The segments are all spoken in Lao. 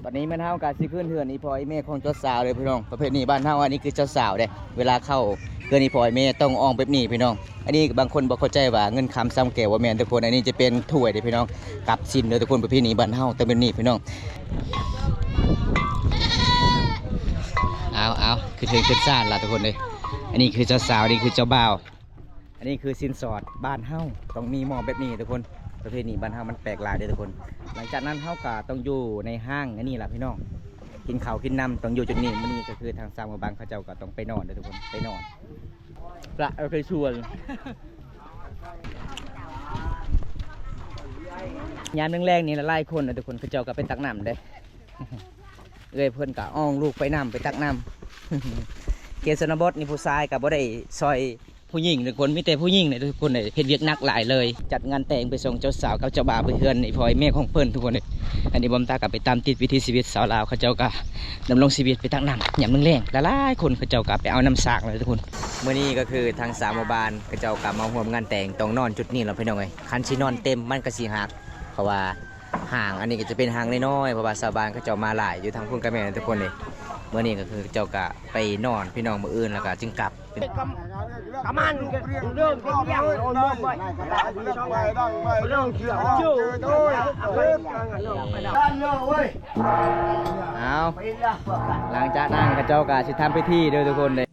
ຕອນນີ້ແມ່ນເຮົາກະຊິຂຶ້ນເຮືອນອີ່ພໍ່ອີ່ແມ່ຂອງເຈົ້າສາວເດ້ພີ່ນ້ອງ. ປະເພດນີ້ບ້ານເຮົາ ອັນນີ້ຄືເຈົ້າສາວເດ້ ເວລາເຂົ້າເຮືອນອີ່ພໍ່ອີ່ແມ່ຕ້ອງອ່ອງແບບນີ້ພີ່ນ້ອງ. ອັນນີ້ບາງຄົນບໍ່ເຂົ້າໃຈວ່າເງິນຄຳຊຳແກ້ວ ບໍ່ແມ່ນທຸກຄົນ. ອັນນີ້ຈະເປັນຖ້ວຍເດ້ພີ່ນ້ອງ ກັບສິນເດີທຸກຄົນ. ປະເພດນີ້ບ້ານເຮົາຕ້ອງແບບນີ້ພີ່ນ້ອງ. ເອົາໆ ຂຶ້ນເຮືອນຂຶ້ນຊານລະທຸກຄົນເດ້. ອັນນີ້ຄືເຈົ້າສາວ ອັນນີ້ຄືເຈົ້າບ່າວ. ອັນນີ້ຄືສິນສອດບ້ານເຮົາ ຕ້ອງມີໝໍ້ແບບນີ້ທຸກຄົນ. ປະເພດນີ້ບ້ານເຮົາມັນແປກຫຼາຍເດ້ທຸກຄົນ. ຫຼັງຈາກນັ້ນເຮົາກະຕ້ອງຢູ່ໃນຫ້າງອັນນີ້ລະພີ່ນ້ອງ ກິນເຂົ້າກິນນ້ຳ ຕ້ອງຢູ່ຈຸດນີ້. ມື້ນີ້ກະຄືທາງຊາວໝູ່ບ້ານເຂົາເຈົ້າກະຕ້ອງໄປນອນເດ້ທຸກຄົນ ໄປນອນ ລະເອົາໄປຊວນ. ຍາມແລງໆນີ້ຫຼາຍໆຄົນນະທຸກຄົນ ເຂົາເຈົ້າກະໄປຕັກນ້ຳເດ້. ເອື້ອຍເພິ່ນກະອ້ອງລູກໄປນຳ ໄປຕັກນ້ຳ. ເຂດຊົນນະບົດນີ້ຜູ້ຊາຍກະບໍ່ໄດ້ຊ່ອຍ ຜູ້ຍິງທຸກຄົນ ມີແຕ່ຜູ້ຍິງເດ້ທຸກຄົນເດ້ ເຮັດວຽກໜັກຫຼາຍເລີຍ. ຈັດງານແຕ່ງໄປສົ່ງເຈົ້າສາວກັບເຈົ້າບ່າວໄປເຮືອນອີ່ພໍ່ອີ່ແມ່ຂອງເພິ່ນທຸກຄົນເດ້. ອັນນີ້ບອມຕາກໍໄປຕາມຕິດວິຖີຊີວິດຊາວລາວ ເຂົາເຈົ້າກໍດຳລົງຊີວິດໄປຕັກນ້ຳຍາມແລງໆ ຫຼາຍໆຄົນ ເຂົາເຈົ້າກໍໄປເອົານ້ຳສາກເລີຍທຸກຄົນ. ມື້ນີ້ກໍຄືທາງຊາວໝູ່ບ້ານເຂົາເຈົ້າກໍມາຮ່ວມງານແຕ່ງ ຕ້ອງນອນຈຸດນີ້ລະພີ່ນ້ອງເອີຍ. ຄັນຊິນອນເຕັມມັນກໍຊິຫັກ ເພາະວ່າ ຫ້າງອັນນີ້ກໍຈະເປັນຫ້າງນ້ອຍໆ ເພາະວ່າຊາວບ້ານເຂົາເຈົ້າມາຫຼາຍ ຢູ່ທາງພຸ້ນກໍແມ່ນທຸກຄົນເດ້. ມື້ນີ້ກໍຄືເຈົ້າກໍໄປນອນພີ່ນ້ອງ ມື້ອື່ນແລ້ວກໍຈຶ່ງກັບ. ກຳ ກຳມັນກໍເລີ່ມເປັນຫຍັງ ໂດຍ ໂດຍ ໂດຍ ເອົາ ຫຼັງຈາກນັ້ນເຂົາເຈົ້າກໍຊິທຳພິທີເດີທຸກຄົນເດ້.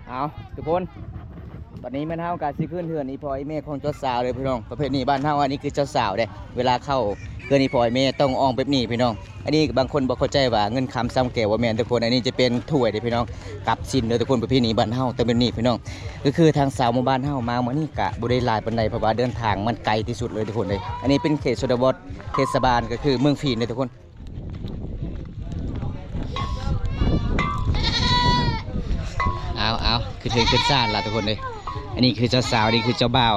ເອົາ ທຸກຄົນ ຕອນນີ້ແມ່ນເຮົາກະຊິຂຶ້ນເຮືອນອີ່ພໍ່ອີ່ແມ່ຂອງເຈົ້າສາວເດ້ພີ່ນ້ອງ. ປະເພດນີ້ບ້ານເຮົາ ອັນນີ້ຄືເຈົ້າສາວເດ້ ເວລາເຂົ້າເຮືອນອີ່ພໍ່ອີ່ແມ່ຕ້ອງອ້ອງແບບນີ້ພີ່ນ້ອງ. ອັນນີ້ບາງຄົນບໍ່ເຂົ້າໃຈວ່າເງິນຄຳຊຳແກ້ວ ບໍ່ແມ່ນທຸກຄົນ. ອັນນີ້ຈະເປັນຖ້ວຍເດ້ພີ່ນ້ອງ ກັບສິນເດີທຸກຄົນ. ປະເພດນີ້ບ້ານເຮົາຕ້ອງແບບນີ້ພີ່ນ້ອງ. ກໍຄືທາງຊາວໝູ່ບ້ານເຮົາມາມື້ນີ້ກະບໍ່ໄດ້ຫຼາຍປານໃດ ເພາະວ່າເດີນທາງມັນໄກທີ່ສຸດເລີຍທຸກຄົນເດ້. ອັນນີ້ເປັນເຂດຊົນນະບົດ ເທດສະບານ ກໍຄືເມືອງພີນເດ້ທຸກຄົນ. ເອົາ ເອົາ ຂຶ້ນເຮືອນຂຶ້ນຊານລະທຸກຄົນເດ້. ອັນນີ້ຄືເຈົ້າສາວ ອັນນີ້ຄືເຈົ້າບ່າວ.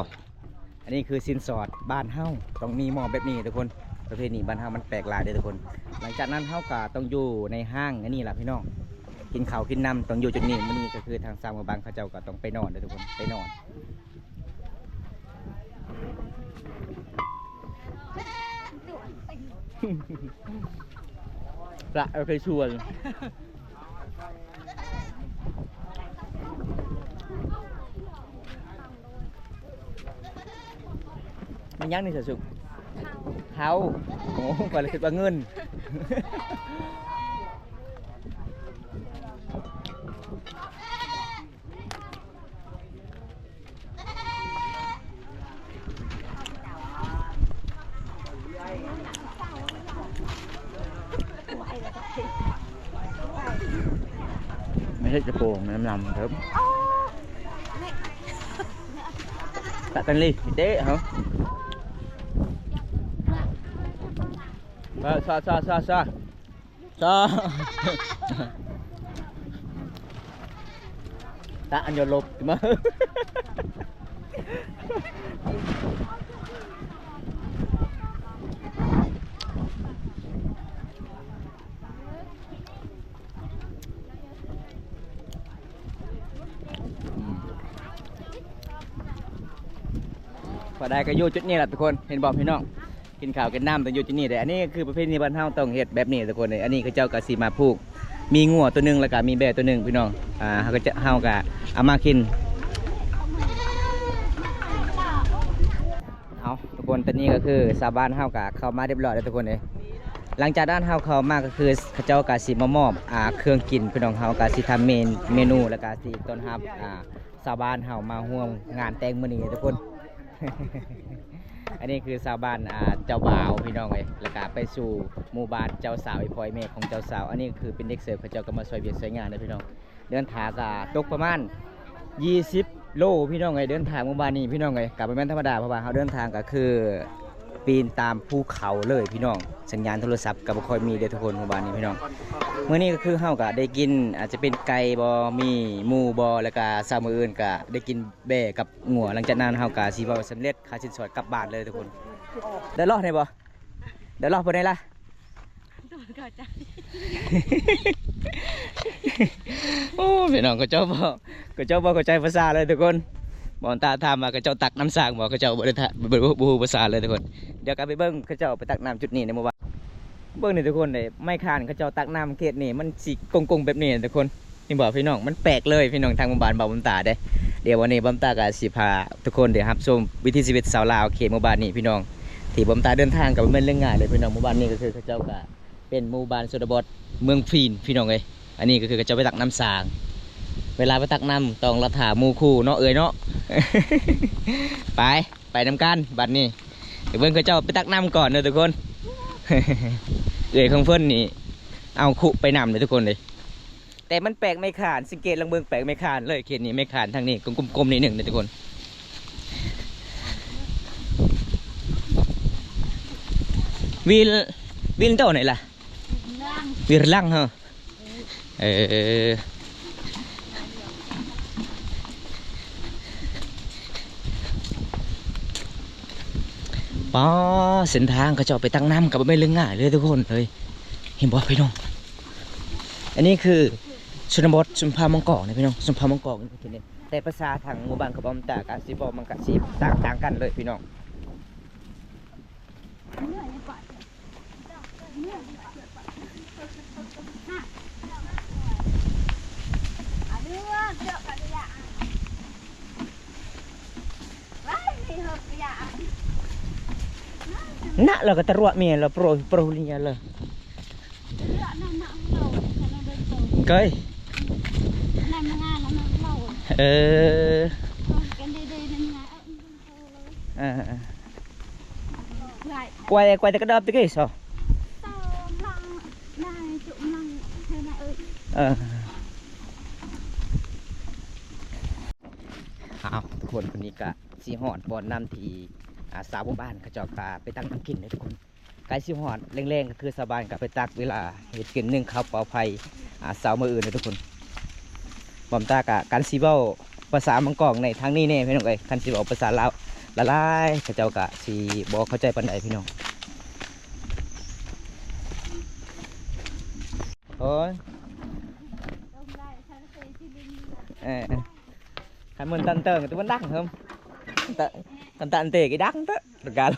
ອັນນີ້ຄືສິນສອດບ້ານເຮົາ ຕ້ອງມີໝໍ້ແບບນີ້ທຸກຄົນ. ປະເພດນີ້ບ້ານເຮົາມັນແປກຫຼາຍເດ້ທຸກຄົນ. ຫຼັງຈາກນັ້ນເຮົາກະຕ້ອງຢູ່ໃນຫ້າງອັນນີ້ລະພີ່ນ້ອງ ກິນເຂົ້າກິນນ້ຳຕ້ອງຢູ່ຈຸດນີ້. ມື້ນີ້ກໍຄືທາງຊາວໝູ່ບ້ານເຂົາເຈົ້າກໍຕ້ອງໄປນອນເດ້ທຸກຄົນ ໄປນອນ. ລະເອົາໄປຊວນ. ແມ່ນຫຍັງນີ້ສາວສຸກ? ເຂົ້າ. ໂອ້ ຂ້ອຍລະຄິດວ່າເງິນ. ໄມ່ເຮັດຈະໂປງ ແນມນຳເດີ. ຕະຕັນລີເດ້ເຮົາ. ເອີ ຊອ ຊອ ຊອ ຊອ. ຕະອັນຍອດລົບມາ. ອືມ ພໍໄດ້ກໍຢູ່ຈຸດນີ້ລະທຸກຄົນ ເຫັນບໍ່ພີ່ນ້ອງ? ກິນເຂົ້າກິນນ້ຳຕ້ອງຢູ່ທີ່ນີ້ເດ້. ອັນນີ້ຄືປະເພນີບ້ານເຮົາຕ້ອງເຮັດແບບນີ້ທຸກຄົນເອີຍ. ອັນນີ້ເຂົາເຈົ້າກໍຊິມາຜູກ ມີງົວຕົວໜຶ່ງ ແລ້ວກໍມີແບ້ຕົວໜຶ່ງພີ່ນ້ອງ. ອ່າ ເຂົາກໍຈະ ເຮົາກໍເອົາມາກິນ. ເອົາ ທຸກຄົນ ຕອນນີ້ກໍຄືຊາວບ້ານເຮົາກໍເຂົ້າມາຮຽບຮ້ອຍແລ້ວທຸກຄົນເອີຍ. ຫຼັງຈາກນັ້ນເຮົາເຂົ້າມາກໍຄືເຂົາເຈົ້າກໍຊິມາມອບ ອ່າ ເຄື່ອງກິນພີ່ນ້ອງ. ເຮົາກໍຊິທຳເມ ເມນູ ແລ້ວກໍຊິຕ້ອນຮັບ ອ່າ ຊາວບ້ານເຮົາມາຮ່ວມງານແຕ່ງມື້ນີ້ທຸກຄົນ. ອັນນີ້ຄືຊາວບ້ານ ອ່າ ເຈົ້າບ່າວພີ່ນ້ອງເອີຍ ແລ້ວກະໄປສູ່ໝູ່ບ້ານເຈົ້າສາວ ອີ່ພໍ່ອີ່ແມ່ຂອງເຈົ້າສາວ. ອັນນີ້ຄືເປັນເດັກເສີບ ເຂົາເຈົ້າກໍມາຊ່ອຍວຽກຊ່ອຍງານເດ້ພີ່ນ້ອງ. ເດີນທາງກະຕົກປະມານ ຊາວ ຊາວໂລພີ່ນ້ອງເອີຍ ເດີນທາງໝູ່ບ້ານນີ້ພີ່ນ້ອງເອີຍ. ກະບໍ່ແມ່ນທຳມະດາ ເພາະວ່າເຮົາເດີນທາງກະຄື ປີນຕາມພູເຂົາເລີຍພີ່ນ້ອງ. ສັນຍານໂທລະສັບກໍບໍ່ຄ່ອຍມີເດີ້ທຸກຄົນ ໝູ່ບ້ານນີ້ພີ່ນ້ອງ. ມື້ນີ້ກໍຄືເຮົາກໍໄດ້ກິນ ອາດຈະເປັນໄກ່ບໍ ມີໝູບໍ ແລ້ວກໍເຊົ້າມື້ອື່ນກໍໄດ້ກິນແບ້ກັບງົວ. ຫຼັງຈາກນັ້ນເຮົາກໍຊິເວົ້າສຳເລັດຄ່າສິນສອດກັບບ້ານເລີຍທຸກຄົນ. ໄດ້ເລາະໄດ້ບໍ່? ໄດ້ເລາະບໍ່ໄດ້ລະ? ໂດນເຂົ້າໃຈ. ໂອ້ ພີ່ນ້ອງ ເຂົາເຈົ້າບໍ່ ເຂົາເຈົ້າບໍ່ເຂົ້າໃຈພາສາເລີຍທຸກຄົນ. ບ່າວຕາຖາມວ່າເຂົາເຈົ້າຕັກນ້ຳສ້າງບໍ່ ເຂົາເຈົ້າບໍ່ໄດ້ ບໍ່ ບໍ່ຮູ້ພາສາເລີຍທຸກຄົນ. ດຽວກັນໄປເບິ່ງເຂົາເຈົ້າໄປຕັກນ້ຳຈຸດນີ້ໃນໝູ່ບ້ານ. ເບິ່ງນີ້ທຸກຄົນເດ້ ໄມ້ຄານເຂົາເຈົ້າຕັກນ້ຳເຂດນີ້ ມັນຊິກົງໆແບບນີ້ທຸກຄົນ. ເຫັນບໍ່ພີ່ນ້ອງ ມັນແປກເລີຍພີ່ນ້ອງ ທາງໝູ່ບ້ານບ່າວບຸນຕາເດ້. ດຽວວັນນີ້ບ່າວບຸນຕາກໍຊິພາທຸກຄົນໄດ້ຮັບຊົມວິຖີຊີວິດຊາວລາວເຂດໝູ່ບ້ານນີ້ພີ່ນ້ອງ. ທີ່ບ່າວບຸນຕາເດີນທາງກໍບໍ່ແມ່ນເລື່ອງງ່າຍເລີຍພີ່ນ້ອງ. ໝູ່ບ້ານນີ້ກໍຄືເຂົາເຈົ້າກໍເປັນໝູ່ບ້ານຊົນນະບົດເມືອງພີນພີ່ນ້ອງເອີຍ. ອັນນີ້ກໍຄືເຂົາເຈົ້າໄປຕັກນ້ຳສ້າງ ເວລາໄປຕັກນ້ຳຕ້ອງລັດຖ້າໝູ່ຄູ່ເນາະເອີຍເນາະ. ໄປ ໄປນຳກັນບັດນີ້ ໄປເບິ່ງເຂົາເຈົ້າໄປຕັກນ້ຳກ່ອນເດີທຸກຄົນ. ເອື້ອຍຂອງເພິ່ນນີ້ເອົາຄຸໄປນຳເດີທຸກຄົນເດ້. ແຕ່ມັນແປກໄມ້ຄານ ສັງເກດລອງເບິ່ງແປກໄມ້ຄານເລີຍ. ເຂດນີ້ໄມ້ຄານທາງນີ້ກົມໆນິດໜຶ່ງເດີທຸກຄົນ. ວິນ ວິນໂຕໄນລະ ວິນລັງເຮາ ເອີ ປ້າ ເສັ້ນທາງເຂົາເຈົ້າໄປຕັກນ້ຳກໍບໍ່ແມ່ນເລື່ອງງ່າຍເລີຍທຸກຄົນເອີຍ. ເຫັນບໍ່ພີ່ນ້ອງ ອັນນີ້ຄືຊົນນະບົດ ຊົນເຜົ່າມັງກອງນະພີ່ນ້ອງ ຊົນເຜົ່າມັງກອງ. ແຕ່ພາສາທາງໝູ່ບ້ານຂອງບ່າວບຸນຕາກໍຊິເວົ້າມັນກໍຊິຕ່າງໆກັນເລີຍພີ່ນ້ອງ. ນະ ລາວກໍຕະຫຼວະເມຍລາວໂປຣ ໂປຣລິນຍາລາວ ເກີຍ ເອີ ເອີ ກວາຍ ກວາຍແຕ່ກະດອບຕະກີ້ຊໍ ເອີ ອ້າວ ທຸກຄົນ ຄົນນີ້ກະຊິຮອດບ່ອນນ້ຳທີ່ ອ່າ ຊາວໝູ່ບ້ານເຂົາເຈົ້າກະໄປຕັກນ້ຳກິນເດ້ທຸກຄົນ. ໃກ້ຊິຮອດແລງໆ ກໍຄືຊາວບ້ານກໍໄປຕັກເວລາເຮັດກິນ ໜຶ້ງເຂົ້າເປົ່າໄຟ ອ່າ ເຊົ້າມື້ອື່ນເດ້ທຸກຄົນ. ບ່າວບຸນຕາກໍ ຄັນຊິເວົ້າພາສາມັງກອງໃນທາງນີ້ແດ່ພີ່ນ້ອງເອີຍ ຄັນຊິເວົ້າພາສາລາວຫຼາຍໆ ເຂົາເຈົ້າກໍຊິບໍ່ເຂົ້າໃຈປານໃດພີ່ນ້ອງ. ໂອ້ຍ ເອີ ຄັນມັນຕັນເຕີງ ແຕ່ມັນດັງເຮີ້ມ ຕະ ຕະອັນເຕກະດັງເຕີ ການ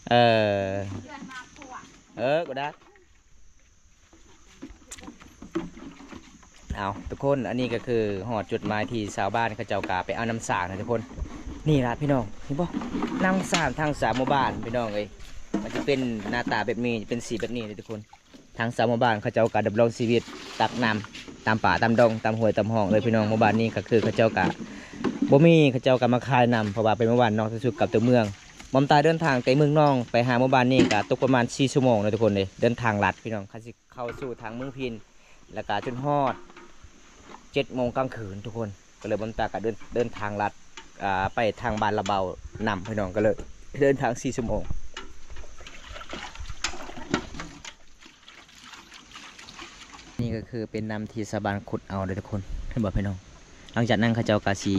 ເອີ ເອີ ກໍໄດ້. ເອົາ ທຸກຄົນ ອັນນີ້ກໍຄືຮອດຈຸດໝາຍທີ່ຊາວບ້ານເຂົາເຈົ້າກະໄປເອົານ້ຳສ້າງນະທຸກຄົນ. ນີ້ລະພີ່ນ້ອງ ເຫັນບໍ່ ນ້ຳສ້າງທາງຊາວໝູ່ບ້ານພີ່ນ້ອງເອີຍ ມັນຈະເປັນໜ້າຕາແບບນີ້ ເປັນສີແບບນີ້ເດ້ທຸກຄົນ. ທາງຊາວໝູ່ບ້ານເຂົາເຈົ້າກໍດຳລົງຊີວິດຕັກນ້ຳຕາມປ່າຕາມດົງ ຕາມຫ້ວຍຕາມຮ່ອງເລີຍພີ່ນ້ອງ. ໝູ່ບ້ານນີ້ກໍຄືເຂົາເຈົ້າກໍບໍ່ມີ ເຂົາເຈົ້າກໍມາຂາຍນ້ຳ ເພາະວ່າເປັນໝູ່ບ້ານນອກທີ່ສຸດກັບຕົວເມືອງ. ບ່າວບຸນຕາເດີນທາງແຕ່ເມືອງນອງໄປຫາໝູ່ບ້ານນີ້ກໍຕົກປະມານສີ່ຊົ່ວໂມງເນາະທຸກຄົນເດ້ ເດີນທາງລັດພີ່ນ້ອງ. ຄັນຊິເຂົ້າສູ່ທາງເມືອງພີນ ແລ້ວກໍຈົນຮອດເຈັດໂມງກາງຄືນທຸກຄົນ. ກໍເລີຍບ່າວບຸນຕາກໍເດີນ ເດີນທາງລັດ ອ່າ ໄປທາງບ້ານລະເບົານຳພີ່ນ້ອງ ກໍເລີຍເດີນທາງສີ່ຊົ່ວໂມງ. ນີ້ກໍຄືເປັນນ້ຳທີ່ຊາວບ້ານຂຸດເອົາເດ້ທຸກຄົນ ເຫັນບໍ່ພີ່ນ້ອງ? ຫຼັງຈາກນັ້ນເຂົາເຈົ້າກໍຊິ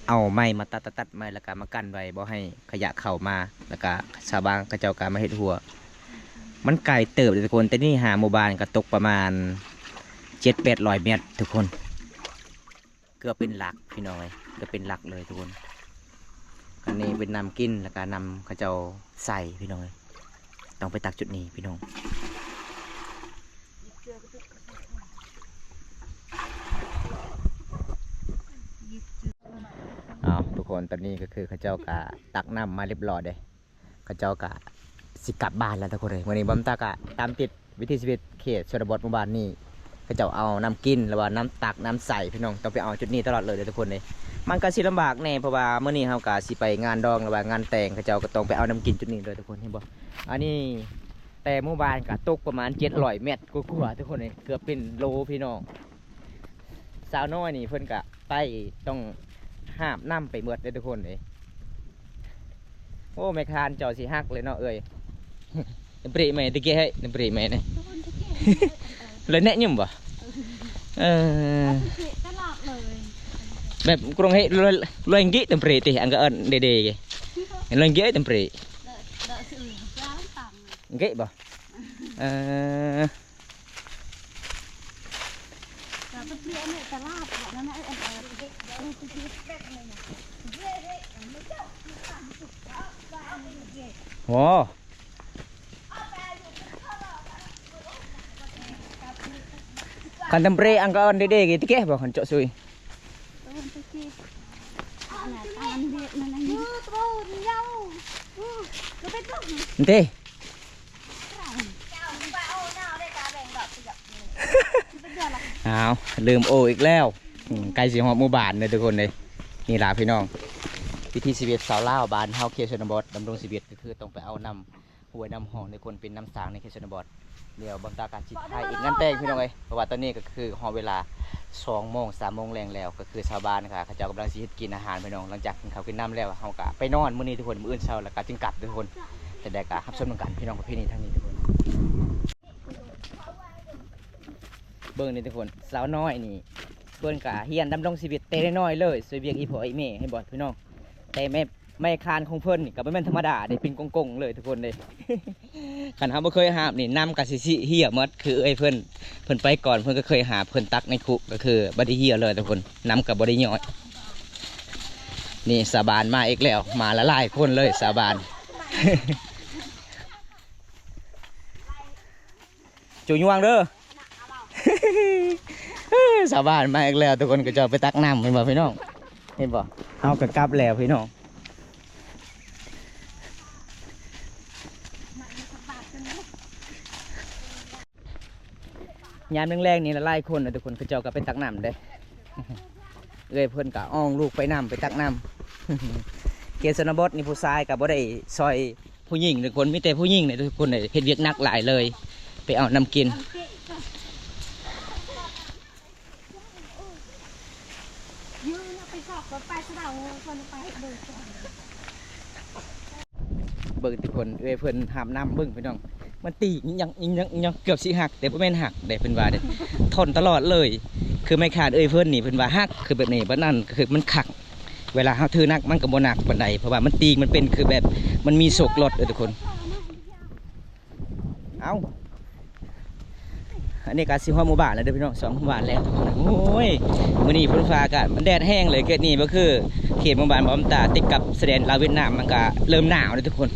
ເອົາໄມ້ມາຕັດ ຕັດ ຕັດໄມ້ ແລ້ວກໍມາກັ້ນໄວ້ ບໍ່ໃຫ້ຂະຫຍະເຂົ້າມາ ແລ້ວກໍຊາວບ້ານເຂົາເຈົ້າກໍມາເຮັດຮົ້ວ. ມັນໄກເຕີບເດ້ທຸກຄົນ ແຕ່ນີ້ຫາໝູ່ບ້ານກໍຕົກປະມານເຈັດແປດຮ້ອຍແມັດທຸກຄົນ. ເກືອບເປັນຫຼັກພີ່ນ້ອງເອີຍ ເກືອບເປັນຫຼັກເລີຍທຸກຄົນ. ອັນນີ້ເປັນນ້ຳກິນ ແລ້ວກະນ້ຳເຂົາເຈົ້າໃສ່ພີ່ນ້ອງເອີຍ ຕ້ອງໄປຕັກຈຸດນີ້ພີ່ນ້ອງ. ເອົາ ທຸກຄົນ ຕອນນີ້ກໍຄືເຂົາເຈົ້າກະຕັກນ້ຳມາຮຽບຮ້ອຍເດ້. ເຂົາເຈົ້າກະຊິກັບບ້ານແລ້ວທຸກຄົນເອີຍ. ມື້ນີ້ບ່າວບຸນຕາກະຕາມຕິດວິຖີຊີວິດເຂດຊົນນະບົດໝູ່ບ້ານນີ້ ເຂົາເຈົ້າເອົານ້ຳກິນ ຫຼືວ່ານ້ຳຕັກນ້ຳໃສ່ພີ່ນ້ອງ ຕ້ອງໄປເອົາຈຸດນີ້ຕະຫຼອດເລີຍເດ້ທຸກຄົນເດ້. ມັນກະຊິລຳບາກແດ່ ເພາະວ່າມື້ນີ້ເຮົາກະຊິໄປງານດອງ ຫຼືວ່າງານແຕ່ງ ເຂົາເຈົ້າກະຕ້ອງໄປເອົານ້ຳກິນຈຸດນີ້ເລີຍທຸກຄົນ ເຫັນບໍ່? ອັນນີ້ແຕ່ໝູ່ບ້ານກະຕົກປະມານເຈັດຮ້ອຍແມັດກວ່າໆ ທຸກຄົນເອີຍ ເກືອບເປັນໂລພີ່ນ້ອງ. ສາວນ້ອຍນີ້ເພິ່ນກະໄປ ຕ້ອງຫາບນ້ຳໄປເໝິດເດ້ທຸກຄົນເອີຍ. ໂອ້ ແມ່ຄານເຈົ້າຊິຮັກເລີຍເນາະເອີຍ. ນ້ຳເປຣະໃໝ່ຕະເກະໃຫ້ ນ້ຳເປຣະໃໝ່ນີ້ ລອຍແນະຍືມບໍ່? ເອີ ຕະຫຼອດເລີຍ ແບບກົງເຮ ລອຍ ລອຍເກະ ນ້ຳເປຣະຕິ ອັນກະເອີ້ນເດເດ ລອຍເກະ ນ້ຳເປຣະ ເກະບໍ່? ເອີ. ໂອ້ ຄັນທຳເປອານກະອ່ອນເດໆ ຕິເກະບໍ່ ຄັນເຈາະຊຸຍ. ເດ້ ອ້າວ ລືມໂອອີກແລ້ວ. ອືມ ໃກ້ຊິຮອດໝູ່ບ້ານເດີທຸກຄົນເດ້. ນີ້ລະພີ່ນ້ອງ ວິຖີຊີວິດຊາວລາວ ບ້ານເຮົາເຂດຊົນນະບົດ ດຳລົງຊີວິດ ກໍຄືຕ້ອງໄປເອົານ້ຳ ຫ້ວຍນ້ຳຮ່ອງໃນຄົນເປັນນ້ຳສາງໃນເຂດຊົນນະບົດ. ດຽວບອນຕາກະຊິຖ່າຍອີກງານແຕ່ງພີ່ນ້ອງເອີຍ ເພາະວ່າຕອນນີ້ກໍຄືຮອດເວລາສອງໂມງ ສາມໂມງແລງແລ້ວ ກໍຄືຊາວບ້ານກະເຂົາເຈົ້າກຳລັງຊິເຮັດກິນອາຫານພີ່ນ້ອງ. ຫຼັງຈາກກິນເຂົ້າກິນນ້ຳແລ້ວ ເຮົາກະໄປນອນມື້ນີ້ທຸກຄົນ ມື້ອື່ນເຊົ້າແລ້ວກະຈຶ່ງກັບທຸກຄົນ. ແຕ່ໃດກະຮັບຊົມນຳກັນພີ່ນ້ອງ ປະເພນີທາງນີ້ທຸກຄົນ. ເບິ່ງນີ້ທຸກຄົນ ສາວນ້ອຍນີ້ ເພິ່ນກະຮຽນດຳລົງຊີວິດແຕ່ນ້ອຍໆເລີຍ ຊ່ວຍວຽກອີ່ພໍ່ອີ່ແມ່ ເຫັນບໍ່ພີ່ນ້ອງ. ແຕ່ແມ່ ໄມ້ຄານຂອງເພິ່ນນີ້ກໍບໍ່ແມ່ນທຳມະດາເດ້ ເປັນກົງໆເລີຍທຸກຄົນເດ້. ຄັນເຮົາບໍ່ເຄີຍຫາບນີ້ ນ້ຳກໍຊິຊິເຫ່ຍໝົດ ຄືເອື້ອຍເພິ່ນ ເພິ່ນໄປກ່ອນ ເພິ່ນກໍເຄີຍຫາບ ເພິ່ນຕັກໃນຄຸ ກໍຄືບໍ່ໄດ້ເຫ່ຍເລີຍທຸກຄົນ ນ້ຳກໍບໍ່ໄດ້ຍ້ອຍ. ນີ້ຊາວບ້ານມາອີກແລ້ວ ມາຫຼາຍໆຄົນເລີຍຊາວບ້ານ. ຈູຍວ່າງເດີ ຊາວບ້ານມາອີກແລ້ວທຸກຄົນ ເຂົາເຈົ້າໄປຕັກນ້ຳ ເຫັນບໍ່ພີ່ນ້ອງ ເຫັນບໍ່? ເຮົາກໍກັບແລ້ວພີ່ນ້ອງ. ຍາມແລງໆນີ້ຫຼາຍໆຄົນນະທຸກຄົນ ເຂົາເຈົ້າກໍໄປຕັກນ້ຳເດ້. ເອື້ອຍເພິ່ນກໍອ້ອງລູກໄປນຳ ໄປຕັກນ້ຳ. ເຂດຊົນນະບົດນີ້ຜູ້ຊາຍກໍບໍ່ໄດ້ຊ່ອຍ ຜູ້ຍິງທຸກຄົນ ມີແຕ່ຜູ້ຍິງນີ້ທຸກຄົນເດ້ ເຮັດວຽກໜັກຫຼາຍເລີຍ ໄປເອົານ້ຳກິນ. ເບິ່ງທຸກຄົນ ເອື້ອຍເພິ່ນຫາບນ້ຳ ເບິ່ງພີ່ນ້ອງ ມັນຕີງຫຍັງ ຫຍັງ ຫຍັງ ເກືອບຊິຫັກ ແຕ່ບໍ່ແມ່ນຫັກເດ້ ເພິ່ນວ່າເດ້ ທົນຕະຫຼອດເລີຍ. ຄືໄມ້ຄານເອື້ອຍເພິ່ນນີ້ ເພິ່ນວ່າຫັກ ຄືແບບນີ້ ບາດນັ້ນກໍຄືມັນຄັກ. ເວລາເຮົາຖືໜັກມັນກໍບໍ່ໜັກປານໃດ ເພາະວ່າມັນຕີງ ມັນເປັນຄືແບບມັນມີໂຊກລົດເດີທຸກຄົນ. ເອົ້າ ອັນນີ້ກໍຊິຮອດໝູ່ບ້ານແລ້ວເດີພີ່ນ້ອງ ສອງໝູ່ບ້ານແລ້ວ. ໂອ້ຍ ມື້ນີ້ຝົນຟ້າອາກາດມັນແດດແຮງເລີຍ ເຂດນີ້ບໍ່ຄືເຂດໝູ່ບ້ານບອມຕາ ຕິດກັບຊາຍແດນລາວຫວຽດນາມ ມັນກໍເລີ່ມໜາວເດີທຸກຄົນ.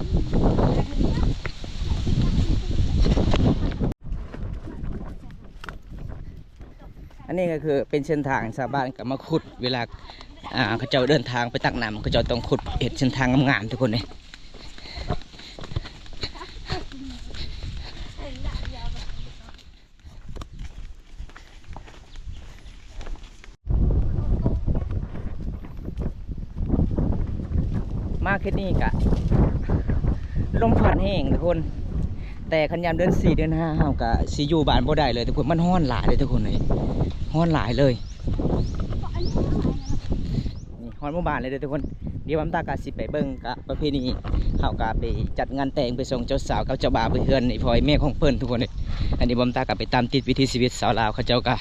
ອັນນີ້ກໍຄືເປັນເສັ້ນທາງຊາວບ້ານກໍມາຂຸດ ເວລາ ອ່າ ເຂົາເຈົ້າເດີນທາງໄປຕັກນ້ຳ ເຂົາເຈົ້າຕ້ອງຂຸດເຮັດເສັ້ນທາງງາມໆ ທຸກຄົນເອີຍ. ມາເຂດນີ້ກະລົມພັດແຮງທຸກຄົນ ແຕ່ຄັນຍາມເດືອນສີ່ເດືອນຫ້າເຮົາກະຊິຢູ່ບ້ານບໍ່ໄດ້ເລີຍທຸກຄົນ ມັນຮ້ອນຫຼາຍເລີຍທຸກຄົນເອີຍ ຮ້ອນຫຼາຍເລີຍ. ນີ້ຮອດໝູ່ບ້ານເລີຍເດີທຸກຄົນ ດຽວບອມຕາກະຊິໄປເບິ່ງກະປະເພນີ ເຮົາກະໄປຈັດງານແຕ່ງ ໄປສົ່ງເຈົ້າສາວກັບເຈົ້າບ່າວໄປເຮືອນອີ່ພໍ່ອີ່ແມ່ຂອງເພິ່ນທຸກຄົນເອີຍ. ອັນນີ້ບອມຕາກະໄປຕາມຕິດວິຖີຊີວິດຊາວລາວ ເຂົາເຈົ້າກະ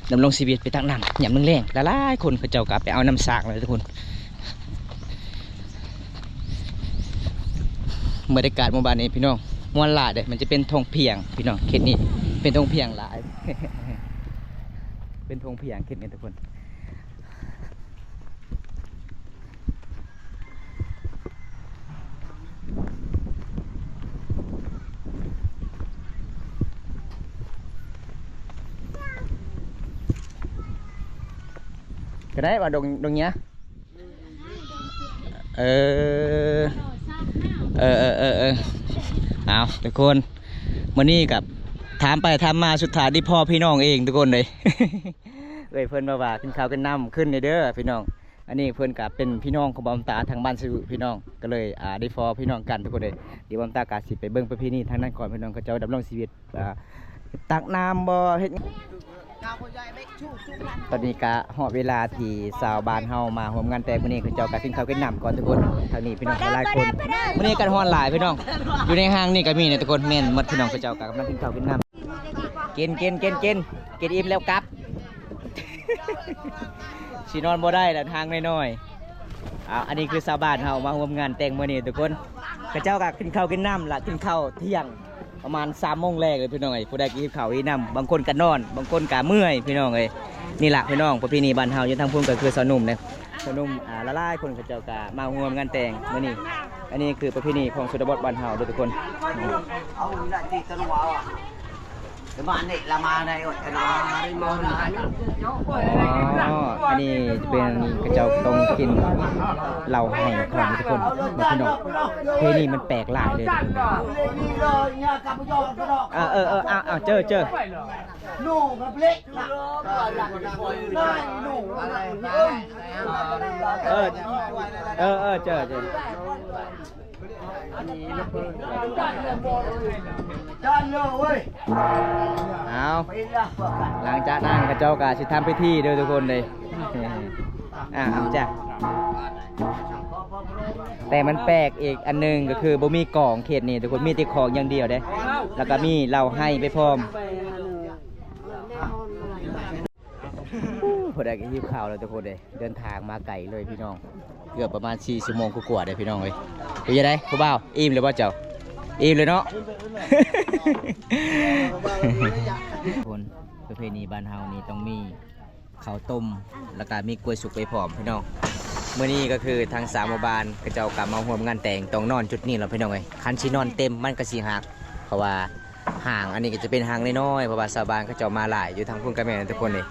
ດຳລົງຊີວິດໄປຕັກນ້ຳຍາມແລງໆ ຫຼາຍໆຄົນ ເຂົາເຈົ້າກະໄປເອົານ້ຳສາງເລີຍທຸກຄົນ. ບັນຍາກາດໝູ່ບ້ານນີ້ພີ່ນ້ອງ ມ່ວນຫຼາຍເດ້ ມັນຈະເປັນທົ່ງພຽງພີ່ນ້ອງ ເຂດນີ້ເປັນທົ່ງພຽງຫຼາຍ ເປັນທົ່ງພຽງເຂດນີ້ທຸກຄົນ. ກໍໄດ້ວ່າດົງ ດົງເຫຍື້ອ ເອີ ເອີ ເອີ ເອີ ເອີ ເອົາທຸກຄົນ ມື້ນີ້ກໍຖາມໄປຖາມມາ ສຸດທ້າຍໄດ້ພໍ້ພີ່ນ້ອງເອງທຸກຄົນເລີຍ. ເອີຍ ເພິ່ນມາວ່າກິນເຂົ້າກິນນ້ຳຂຶ້ນນີ້ເດີພີ່ນ້ອງ. ອັນນີ້ເພິ່ນກໍເປັນພີ່ນ້ອງຂອງບອມຕາທາງບ້ານຊະຫວືພີ່ນ້ອງ ກໍເລີຍ ອ່າ ໄດ້ພໍ້ພີ່ນ້ອງກັນທຸກຄົນເລີຍ. ດຽວບອມຕາກໍຊິໄປເບິ່ງປະເພນີທາງນັ້ນກ່ອນ ພີ່ນ້ອງເຂົາເຈົ້າດຳລົງຊີວິດ ອ່າ ຕັກນ້ຳບໍ່ ເຮັດ ຕອນນີ້ກະຮອດເວລາທີ່ຊາວບ້ານເຮົາມາຮ່ວມງານແຕ່ງມື້ນີ້ ເຂົາເຈົ້າກະກິນເຂົ້າກິນນ້ຳກ່ອນທຸກຄົນ. ທາງນີ້ພີ່ນ້ອງຫຼາຍໆຄົນ ມື້ນີ້ອາກາດຮ້ອນຫຼາຍພີ່ນ້ອງ ຢູ່ໃນຫ້າງນີ້ກະມີນະທຸກຄົນ. ແມ່ນໝົດ ພີ່ນ້ອງເຂົາເຈົ້າກະກຳລັງກິນເຂົ້າກິນນ້ຳ ກິນ ກິນ ກິນ ກິນ ກິນອີ່ມແລ້ວກັບ ຊິນອນບໍ່ໄດ້ແລ້ວ ຫ້າງນ້ອຍໆ. ເອົາ ອັນນີ້ຄືຊາວບ້ານເຮົາມາຮ່ວມງານແຕ່ງມື້ນີ້ທຸກຄົນ ເຂົາເຈົ້າກະກິນເຂົ້າກິນນ້ຳລະ ກິນເຂົ້າທ່ຽງ ປະມານສາມໂມງແລງເລີຍພີ່ນ້ອງເອີຍ. ຜູ້ໃດກໍຫິວເຂົ້າຫິວນ້ຳ ບາງຄົນກໍນອນ ບາງຄົນກໍເມື່ອຍພີ່ນ້ອງເອີຍ. ນີ້ລະພີ່ນ້ອງ ປະເພນີບ້ານເຮົາ. ຢູ່ທາງພຸ້ນກໍຄືຊາວໜຸ່ມເດ້ ຊາວໜຸ່ມ ອ່າ ຫຼາຍໆຄົນເຂົາເຈົ້າກໍມາຮ່ວມງານແຕ່ງມື້ນີ້. ອັນນີ້ຄືປະເພນີຂອງຊົນນະບົດບ້ານເຮົາເດີທຸກຄົນ. ອໍ ອັນນີ້ຈະເປັນ ເຂົາເຈົ້າຕ້ອງກິນເຫຼົ້າໄຮ່ກ່ອນທຸກຄົນ ພີ່ນ້ອງ. ເພນີມັນແປກຫຼາຍເລີຍທຸກຄົນ. ເອີ ເອີ ເອີ ເຈີ ເຈີ ເອີ ເອີ ເຈີ ເຈີ. ອ້າວ ຫຼັງຈາກນັ້ນເຂົາເຈົ້າກໍຊິທຳພິທີເດີທຸກຄົນເດີ. ອ້າວ ເອົາຈ້ະ ແຕ່ມັນແປກອີກອັນໜຶ່ງກໍຄືບໍ່ມີກອງເຂດນີ້ທຸກຄົນ ມີແຕ່ຂອງຢ່າງດຽວເດ້ ແລ້ວກໍມີເຫຼົ້າໄຮ່ໄປພ້ອມ. ຜູ້ໃດກໍຫິວເຂົ້າແລ້ວທຸກຄົນເອີຍ. ເດີນທາງມາໄກເລີຍພີ່ນ້ອງ ເກືອບປະມານສີ່ຊົ່ວໂມງກວ່າໆເດ້ພີ່ນ້ອງເອີຍ. ເປັນຈັ່ງໃດຜູ້ບ່າວ ອີ່ມແລ້ວບໍ່ເຈົ້າ? ອີ່ມແລ້ວເນາະ. ຄົນປະເພນີບ້ານເຮົານີ້ຕ້ອງມີເຂົ້າຕົ້ມ ແລ້ວກະມີກ້ວຍສຸກໄປພ້ອມພີ່ນ້ອງ. ມື້ນີ້ກໍຄືທາງຊາວໝູ່ບ້ານເຂົາເຈົ້າກໍມາຮ່ວມງານແຕ່ງ ຕ້ອງນອນຈຸດນີ້ແຫຼະພີ່ນ້ອງເອີຍ. ຄັນຊິນອນເຕັມມັນກໍຊິຫັກ ເພາະວ່າ ຫ້າງອັນນີ້ກໍຈະເປັນຫ້າງນ້ອຍໆ ເພາະວ່າຊາວບ້ານເຂົາເຈົ້າມາຫຼາຍ ຢູ່ທາງພຸ້ນກໍແມ່ນທຸກຄົນເດ້.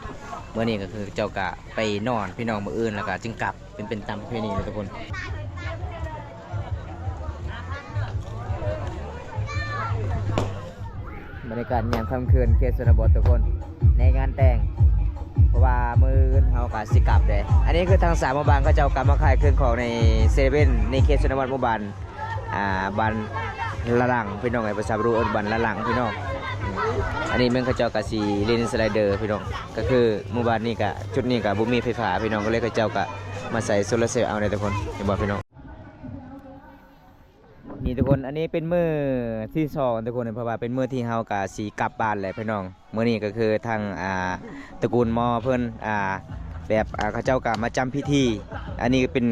ມື້ນີ້ກໍຄືເຂົາເຈົ້າກໍໄປນອນພີ່ນ້ອງ ມື້ອື່ນແລ້ວກໍຈຶ່ງກັບ ເປັນ ເປັນຕາມປະເພນີເນາະທຸກຄົນ. ບັນຍາກາດຍາມຄ່ຳຄືນເຂດຊົນນະບົດທຸກຄົນ ໃນງານແຕ່ງ ເພາະວ່າມື້ອື່ນເຮົາກໍຊິກັບເດ້. ອັນນີ້ຄືທາງສາມໝູ່ບ້ານເຂົາເຈົ້າກໍມາຂາຍເຄື່ອງຂອງໃນເຊເວັ່ນ ໃນເຂດຊົນນະບົດໝູ່ບ້ານ ອ່າ ບ້ານລະຫຼັງພີ່ນ້ອງເອີຍ. ພາສາບາລູເອີ້ນບ້ານລະຫຼັງພີ່ນ້ອງ. ອັນນີ້ແມ່ນເຂົາເຈົ້າກະຊິຫຼິ້ນສະໄລເດີພີ່ນ້ອງ ກະຄືໝູ່ບ້ານນີ້ກະ ຈຸດນີ້ກະບໍ່ມີໄຟຟ້າພີ່ນ້ອງ ກໍເລີຍເຂົາເຈົ້າກະມາໃສ່ໂຊລາເຊວເອົາເດ້ທຸກຄົນ ເຫັນບໍ່ພີ່ນ້ອງ? ນີ້ທຸກຄົນ ອັນນີ້ເປັນມື້ທີສອງທຸກຄົນ ເພາະວ່າເປັນມື້ທີ່ເຮົາກະຊິກັບບ້ານແລ້ວພີ່ນ້ອງ. ມື້ນີ້ກໍຄືທາງ ອ່າ ຕະກູນມໍ່ເພິ່ນ ອ່າ ແບບ ອ່າ ເຂົາເຈົ້າກໍມາຈຳພິທີ. ອັນນີ້ເປັນ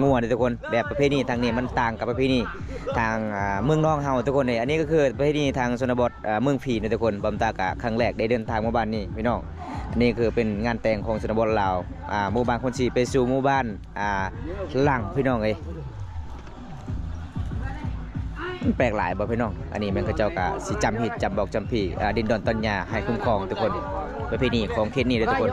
ງົວເດ້ທຸກຄົນ ແບບປະເພນີທາງນີ້ມັນຕ່າງກັບປະເພນີທາງ ອ່າ ເມືອງນອງເຮົາທຸກຄົນເດ້. ອັນນີ້ກໍຄືປະເພນີທາງຊົນນະບົດ ອ່າ ເມືອງພີນເດ້ທຸກຄົນ. ບອມຕາກະຄັ້ງແລກໄດ້ເດີນທາງມາບ້ານນີ້ພີ່ນ້ອງ. ອັນນີ້ຄືເປັນງານແຕ່ງຂອງຊົນນະບົດລາວ ອ່າ ໝູ່ບ້ານຄົນສີໄປສູ່ໝູ່ບ້ານ ອ່າ ຫຼັງພີ່ນ້ອງເອີຍ. ແປກຫຼາຍບໍ່ພີ່ນ້ອງ? ອັນນີ້ແມ່ນເຂົາເຈົ້າກະຊິຈຳຮີດ ຈຳບອກ ຈຳຜີ ອ່າ ດິນດອນຕອນຫຍ້າໃຫ້ຄຸ້ມຄອງທຸກຄົນ. ປະເພນີຂອງເຂດນີ້ເດີທຸກຄົນ.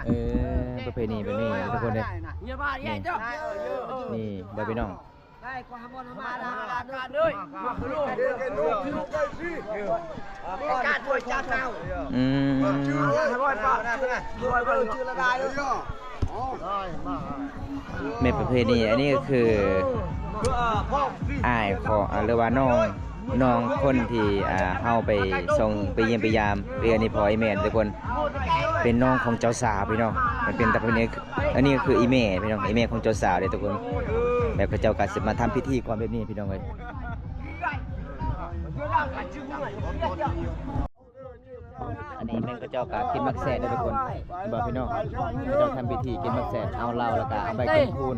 ເອີ ປະເພນີແບບນີ້ທຸກຄົນເດ້. ນີ້ ນີ້ບໍ່ພີ່ນ້ອງ? ອືມ ແມ່ນປະເພນີ. ອັນນີ້ກໍຄືອ້າຍຂອງ ອ່າ ຫຼືວ່ານ້ອງ ນ້ອງຄົນທີ່ ອ່າ ເຮົາໄປສົ່ງໄປຢ້ຽມໄປຢາມ ເອື້ອຍນີ້ພໍ່ອີ່ແມ່ທຸກຄົນ ເປັນນ້ອງຂອງເຈົ້າສາວພີ່ນ້ອງ. ມັນເປັນຕາເພິ່ນເອງ ອັນນີ້ກໍຄືອີ່ແມ່ພີ່ນ້ອງ ອີ່ແມ່ຂອງເຈົ້າສາວເດ້ທຸກຄົນ. ແບບເຂົາເຈົ້າກໍຊິມາທຳພິທີກ່ອນແບບນີ້ພີ່ນ້ອງເອີຍ. ອັນນີ້ແມ່ນເຂົາເຈົ້າກໍກິນໝາກແຊດເດ້ທຸກຄົນ ເຫັນບໍ່ພີ່ນ້ອງ? ເຂົາເຈົ້າທຳພິທີກິນໝາກແຊດ ເອົາເຫຼົ້າແລ້ວກໍເອົາໃບແກງຄູນ.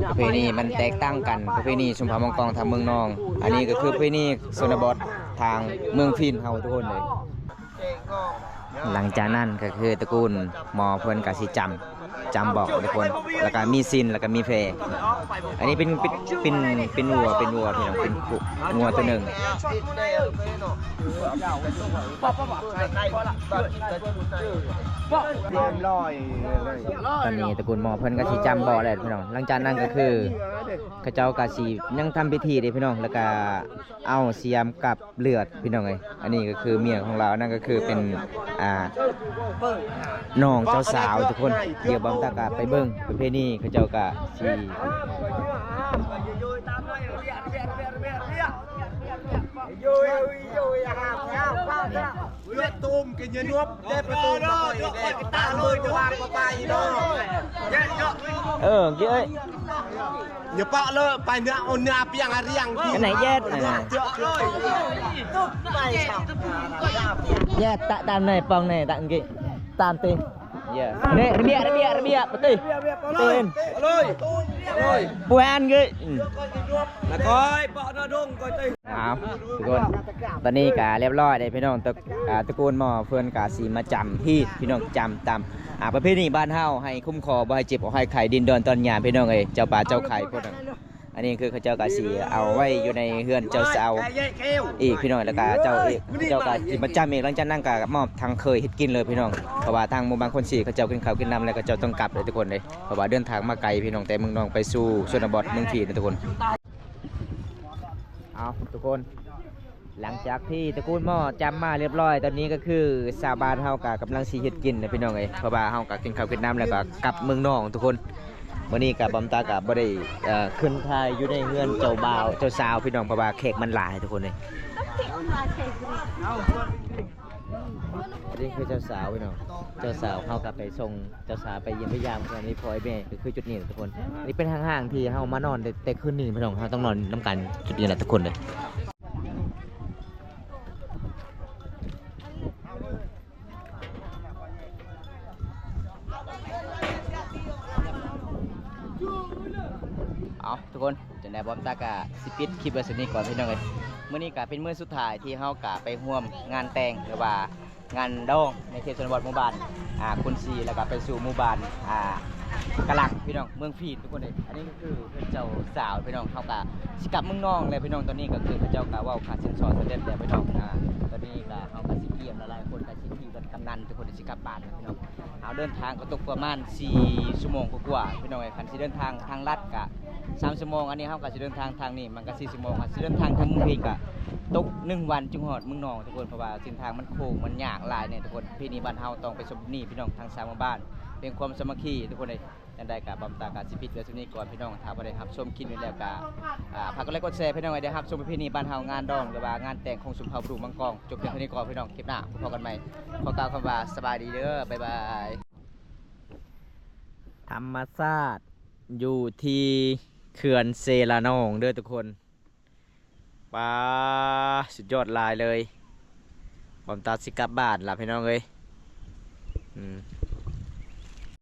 ປະເພນີມັນແຕກຕ່າງກັນ ປະເພນີຊົນເຜົ່າມັງກອງທາງເມືອງນອງ. ອັນນີ້ກໍຄືປະເພນີຊົນນະບົດທາງເມືອງພີນເຮົາທຸກຄົນເລີຍ. ຫຼັງຈາກນັ້ນກໍຄືຕະກູນມໍ່ເພິ່ນກໍຊິຈຳ ຈຳບອກທຸກຄົນ ແລ້ວກໍມີສິນ ແລ້ວກໍມີແພ. ອັນນີ້ເປັນ ເປັນ ເປັນ ເປັນງົວ ເປັນງົວພີ່ນ້ອງ ເປັນງົວໂຕໜຶ່ງ. ຕອນນີ້ຕະກູນມໍ່ເພິ່ນກໍຊິຈຳບໍ່ແລ້ວພີ່ນ້ອງ. ຫຼັງຈາກນັ້ນກໍຄືເຂົາເຈົ້າກໍຊິຍັງທຳພິທີເດ້ພີ່ນ້ອງ ແລ້ວກໍເອົາສຽມກັບ ເລືອດພີ່ນ້ອງເອີຍ. ອັນນີ້ກໍຄືເມຍຂອງລາວ ອັນນັ້ນກໍຄືເປັນ ອ່າ ນ້ອງເຈົ້າສາວທຸກຄົນ. ດຽວບອມຕາກະໄປເບິ່ງປະເພນີ ເຂົາເຈົ້າກະຊິ Dia tôm ke nyenup, dia betul. Kita lui ke wang papai no. ເອີ ກິ້ເອີຍ Nyepak le pai nak on nak piang ariang. ອັນໄຫນແຢດ ອັນນັ້ນ ແຢດຕະຕາມໃນປ່ອງໃນຕະອັງກິ ຕາມຕິ ເຢ ເນ ລະບຽບ ລະບຽບ ລະບຽບ ປະຕິ ເຕີນ ເລີຍ ເລີຍ ແບນກິ ລະກອຍ ເປາະນະດົງກອຍເຕີ ອ້າວ ທຸກຄົນ ຕອນນີ້ກະລຽບຮ້ອຍເດ້ພີ່ນ້ອງ ຕະ ອ່າ ຕະກູນໝໍ້ເພິ່ນກະຊິມາຈຳຮີດ ພີ່ນ້ອງ ຈຳຕາມ ອ່າ ປະເພນີບ້ານເຮົາ ໃຫ້ຄຸ້ມຄອງ ບໍ່ໃຫ້ເຈັບ ບໍ່ໃຫ້ໄຂ້ ດິນດອນຕອນຍາມ ພີ່ນ້ອງເອີຍ ເຈົ້າປ່າເຈົ້າໄຂ່ພຸ້ນນະ ອັນນີ້ຄືເຂົາເຈົ້າກະຊິເອົາໄວ້ຢູ່ໃນເຮືອນເຈົ້າສາວອີກ ພີ່ນ້ອງ ແລ້ວກະເຈົ້າອີກ ເຂົາເຈົ້າກະຊິມາຈຳອີກ ຫຼັງຈາກນັ້ນກະມອບທາງເຄີຍເຮັດກິນເລີຍ ພີ່ນ້ອງ ເພາະວ່າທາງໝູ່ບ້ານຄົນສີເຂົາເຈົ້າກິນເຂົ້າກິນນ້ຳແລ້ວ ເຂົາເຈົ້າຕ້ອງກັບເລີຍ ທຸກຄົນເອີຍ ເພາະວ່າເດີນທາງມາໄກ ພີ່ນ້ອງ ແຕ່ເມືອງນອງໄປສູ່ຊົນນະບົດເມືອງພີນນະ ທຸກຄົນ ເອົາ ທຸກຄົນ ຫຼັງຈາກທີ່ຕະກູນໝໍ້ຈຳມາລຽບຮ້ອຍ ຕອນນີ້ກໍຄືຊາວບ້ານເຮົາກໍກຳລັງຊິເຮັດກິນນະພີ່ນ້ອງເອີຍ ເພາະວ່າເຮົາກໍກິນເຂົ້າກິນນ້ຳແລ້ວກໍກັບເມືອງນອງທຸກຄົນ. ມື້ນີ້ກໍບອມຕາກໍບໍ່ໄດ້ ເອີ ຂຶ້ນຖ່າຍຢູ່ໃນເຮືອນເຈົ້າບ່າວເຈົ້າສາວພີ່ນ້ອງ ເພາະວ່າແຂກມັນຫຼາຍທຸກຄົນເອີຍ. ອັນນີ້ຄືເຈົ້າສາວພີ່ນ້ອງ ເຈົ້າສາວເຮົາກໍໄປສົ່ງເຈົ້າສາວໄປຢ້ຽມໄປຢາມ ອັນນີ້ພໍ່ໄອ້ແມ່ກໍຄືຈຸດນີ້ແຫຼະທຸກຄົນ. ອັນນີ້ເປັນຫ້າງໆທີ່ເຮົາມານອນແຕ່ ແຕ່ຄືນນີ້ພີ່ນ້ອງ ເຮົາຕ້ອງນອນນຳກັນຈຸດນີ້ແຫຼະທຸກຄົນເດີ. ເອົາ ທຸກຄົນ ຈັ່ງໃດບອມຕາກະຊິປິດຄລິບໄວ້ສ່ຳນີ້ກ່ອນພີ່ນ້ອງເອີຍ. ມື້ນີ້ກະເປັນມື້ສຸດທ້າຍທີ່ເຮົາກະໄປຮ່ວມງານແຕ່ງ ຫຼືວ່າງານດອງໃນເຂດຊົນນະບົດໝູ່ບ້ານ ອ່າ ຄຸນຊີ ແລ້ວກະໄປສູ່ໝູ່ບ້ານ ອ່າ ກະຫຼັງພີ່ນ້ອງ ເມືອງພີນທຸກຄົນເອີຍ. ອັນນີ້ ຄືເພິ່ນເຈົ້າສາວພີ່ນ້ອງ ເຮົາກະຊິກັບເມືອງນອງແລ້ວພີ່ນ້ອງ. ຕອນນີ້ກໍຄືເຂົາເຈົ້າກະເວົ້າຄ່າສິນສອດສຳເລັດແລ້ວພີ່ນ້ອງ. ອ່າ ຕອນນີ້ກະເຮົາກະຊິກຽມຫຼາຍໆຄົນ ກະຊິຂີ່ລົດກຳນັນທຸກຄົນ ຊິກັບບ້ານແລ້ວພີ່ນ້ອງ. ເຮົາເດີນທາງກໍຕົກປະມານສີ່ຊົ່ວໂມງກວ່າໆພີ່ນ້ອງເອີຍ. ຄັນຊິເດີນທາງທາງລັດກະສາມຊົ່ວໂມງ ອັນນີ້ເຮົາກະຊິເດີນທາງທາງນີ້ມັນກະສີ່ຊົ່ວໂມງ. ຄັນຊິເດີນທາງທາງເມືອງພີນກະຕົກໜຶ່ງວັນຈຶ່ງຮອດເມືອງນອງທຸກຄົນ ເພາະວ່າເສັ້ນທາງມັນໂຄ້ງມັນຍາກຫຼາຍແດ່ທຸກຄົນ. ປະເພນີບ້ານເຮົາຕ້ອງໄປສົມນີ້ພີ່ນ້ອງ ທັງສາມໝູ່ບ້ານ ເປັນຄວາມສາມັກຄີທຸກຄົນເອີຍ. ຈັ່ງໃດກະບອມຕາກະຊິປິດໄວ້ສ່ຳນີ້ກ່ອນພີ່ນ້ອງ. ຖ້າຜູ້ໃດຮັບຊົມຄລິບນີ້ແລ້ວກະ ອ່າ ຝາກກົດໄລກົດແຊພີ່ນ້ອງ ໃຫ້ໄດ້ຮັບຊົມປະເພນີບ້ານເຮົາ ງານດອງ ຫຼືວ່າງານແຕ່ງຂອງຊົນເຜົ່າຜູ່ມັງກອງ. ຈົບພຽງເທົ່ານີ້ກ່ອນພີ່ນ້ອງ ຄລິບໜ້າພົບກັນໃໝ່. ຂໍກ່າວຄຳວ່າສະບາຍດີເດີ ບາຍບາຍ. ທຳມະຊາດຢູ່ທີ່ເຂື່ອນເຊລະນອງເດີທຸກຄົນ. ປາ ສຸດຍອດຫຼາຍເລີຍ. ບອມຕາຊິກັບບ້ານລະພີ່ນ້ອງເອີຍ. ອືມ